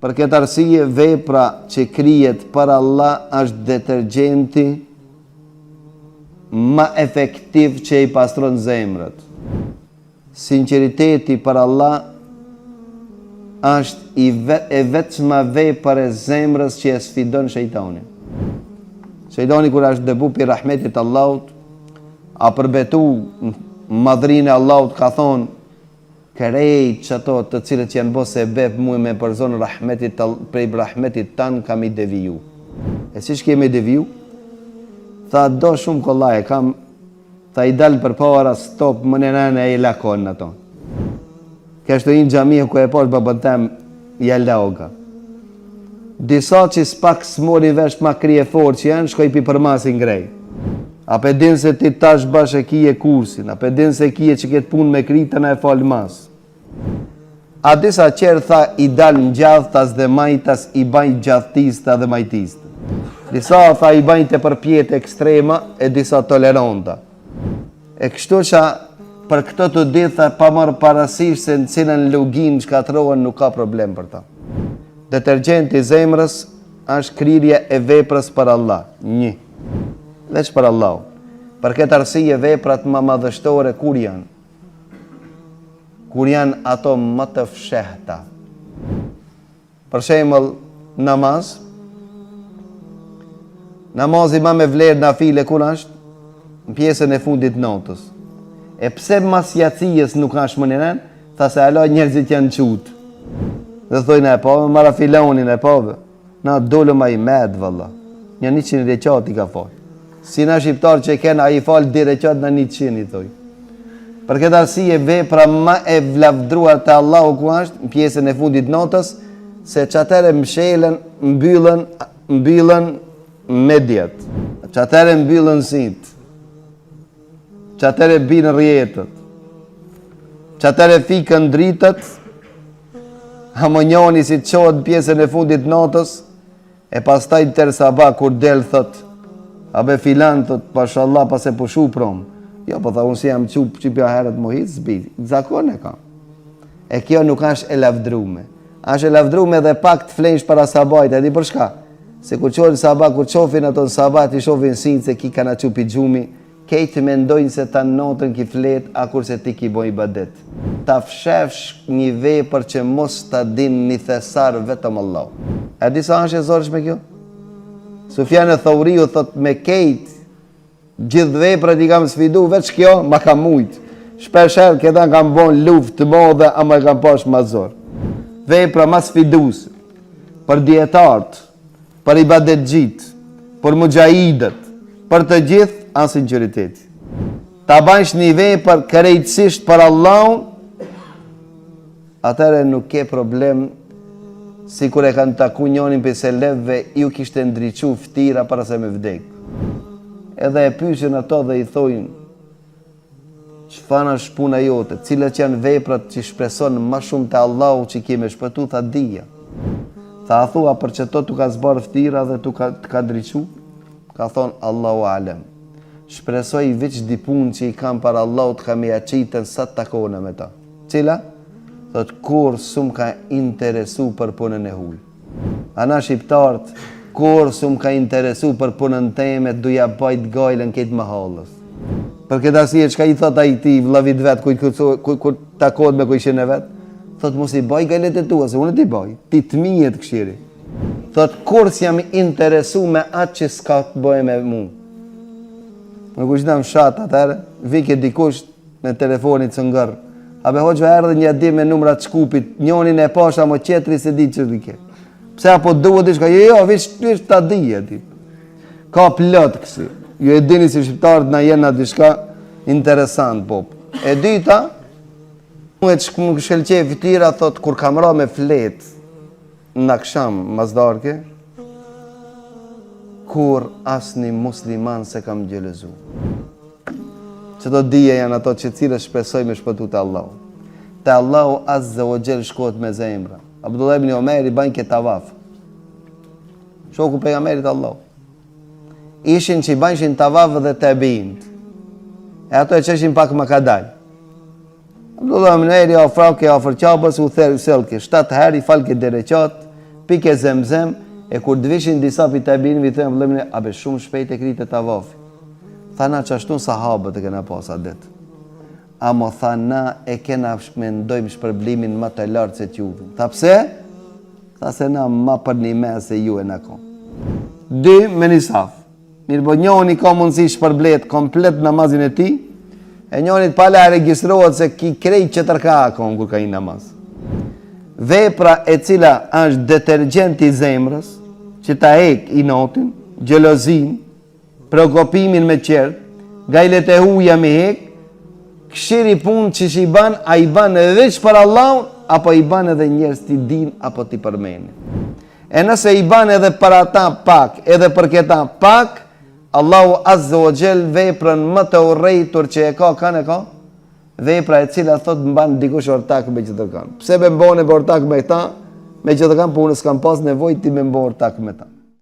Për këtë arsye vepra që kryhet për Allah është detergjenti ma efektiv që i pastron zemrët. Sinqeriteti për Allah është i vet, e vetma vepër e zemrës që e sfidon shejtanin. Shejtani kur është dëbu pi rahmetit të Allahut, a përbetu madhrinë e Allahut ka thonë Krejt qato të cilët janë bo sebep mu me përzon rahmetit prej rahmetit tan kam i deviju. E si ke me deviju? Tha do shumë kollaj e kam, tha i dal përpara stop më në nënë e i lakon ato. Kështu i në xhami ku e pash babën tem ja laga. Disa që s'pak s'mori vesh ma krye fort që janë, shkoj pi përmasin grej. A pe din se ti tash bash e kije kursin, a pe din se kije që këtë punë me kry të na e falë mas. A disa qerë tha i dal në gjathtas dhe majtas i baj gjathtista dhe majtista. Disa tha i baj të përpjetë ekstrema e disa toleranta. E kështu që për këto të dy tha pa marrë parasysh se në cilën luginë shkatërrohen nuk ka problem për ta. Detergjenti i zemrës është kryerja e veprës për Allah. Një. Veç për Allah. Për këtë arsye veprat më madhështore kur janë? Kur janë ato më të fshehta. Për shembull, namaz. Namazi ma me vlerë nafile kur është? Në pjesën e fundit natës. E pse mas jacijës nuk është më një Tha se hala njerëzit janë çutë. Dhe thojnë e pave, mara filanin e pave. Na dolëm ai met, valla. Një 100 reqat i ka falë. Si na shqiptarë që kena, ai falë dy reqat na 100 i thoj. Për këtë arsye vepra ma e lavdruar te Allahu ku është, në pjesën e fundit natës, se qatëherë mshelen, mbyllen, mbyllen mediat. Qatëherë mbyllen sytë. Qatëherë binë rrjetët. Qatëherë fikën dritat. Amo njoni si të çohet në pjesën e fundit natës, E pastaj ter sabah kur del thot, a be filan thot, mashallah pase pushu prom. Jo, po tha unë si jam çu që pja herët më hiç s'bi. Zakon e kam. E kjo nuk është e lavdrume. Është e lavdrume edhe pak të flensh para sabahit, e di për shka? Se kur çohen sabah, kur qofin ato në sabah, t'i shofin sytë se ki kanë çu pi gjumi, Kejt mendojnë se tanë natën ki flet a kurse ti ki bo ibadet. Ta fshefsh një vepër që mos ta din një thesar vetëm Allahu. A di sa është e zorshme kjo? Sufjan e-Thauriu thot me kejt gjithë veprat i kam sfidu veç kjo ma ka mujt. Shpesh herë këta kam bon luftë të madhe ama e kam pas ma zor. Vepra ma sfiduese për dijetarët Për ibadetxhitë, për muxhahidët, për të gjithë, a sinqeriteti. Ta bajsh një vepër krejtësisht për Allahun, atëherë nuk ke problem sikur e kanë taku njonin prej selefëve, iu kishte ndriçu ftyra para se me vdek. Edhe e pysin ato dhe i thojnë, Çfarë është puna jote, cilat janë veprat që shpreson ma shumë te Allahu që ke me shpëtu, tha dija. Tha a thua për qëto t'u ka zbardh ftyra dhe t'u ka, të ka ndriçu? Ka thonë Allahu alem. Shpresoj veç dy punë që i kam para Allahut ka me ja qitën sa të takona me ta. Cila? Thot kurrë s'um ka interesu për punën e huj. A na shqiptarët, kurrë s'um ka interesu për punën teme, du ja bajt gajlen krejt mahallës. Për këtë arsye, çka i thot ai ti vllavit vet, kur, kur, kur takohet me kojshinë e vet? Thot mos i baj gajlet e tua, se unë t'i baj, ti të mijet këshiri. Thot kurrë s'jam interesu me atë që s'ka të bëjë me mu. Në kush në fshat atëherë, vike dikush Me telefonin cëngër. A be hoxhë erdhi një di me numra të Shkupit, njonin e pasha, mo tjetri s'e di që dike. Pse apo duhet diçka? Jo, jo, veç veç ta di e di. Ka plot kësi. Ju e dini si shqiptarët na jena diçka interesant, po. E dyta, mu e që më shkëlqe fytyra, thot, kur kam ra me flet, Në aksham, mas darke, kurrë asnjë musliman s'e kam xhelozu. Qëto dyja janë ato që cilët shpresoj me shpëtu te Allahu. Te Allahu azze ue xhel shkohet me zemra. Abdullah ibn Omeri bajke tavaf. Shoku pejgamberit Allahu. Ishin që i bajshin tavaf dhe tabiint. E ato e çojshin pak më kadal. Abdullah ibn Omeri afroke afër Qabës u ther sellke 7 herë i falke dy reqat. Pike zemzem, e kur të vishin disa pi tabiinëve i thonë Abdullah ibn, a be shumë shpejt e kryte tavafin. Tha na qashtu sahabët e kena pas adet. Amo tha na e kena mendojmë shpërblimin ma të lartë se t'juvin. Tha pse? Tha se na ma përnime se ju jena kon. Dy me një saf. Mirëpo njoni ka mundësi shpërblehet komplet namazin e tij, e njonit pala e regjistrohet se ki krejt qetërka a kon kur ka hi namaz. Vepra e cila është detergjent i zemrës, që ta hek inotin, xhelozinë, preokupimin me tjerët, gajlet e huja me hek, kshiri punë qysh i ban, a i ban veç për Allahun, apo i ban edhe njerëz t'i din, apo t'i përmenin. E nëse i ban edhe për ata pak, edhe për këta pak, Allahu Azza wa Jell veprën më të urrejtur që e ka, kanë e ka? Vepra e cila thot mban dikush ortak me gjithërkan. Pse me mbone ortak me këta? Me gjithërkan, po unë s'kam pas nevojë ti me mbo ortak me ta.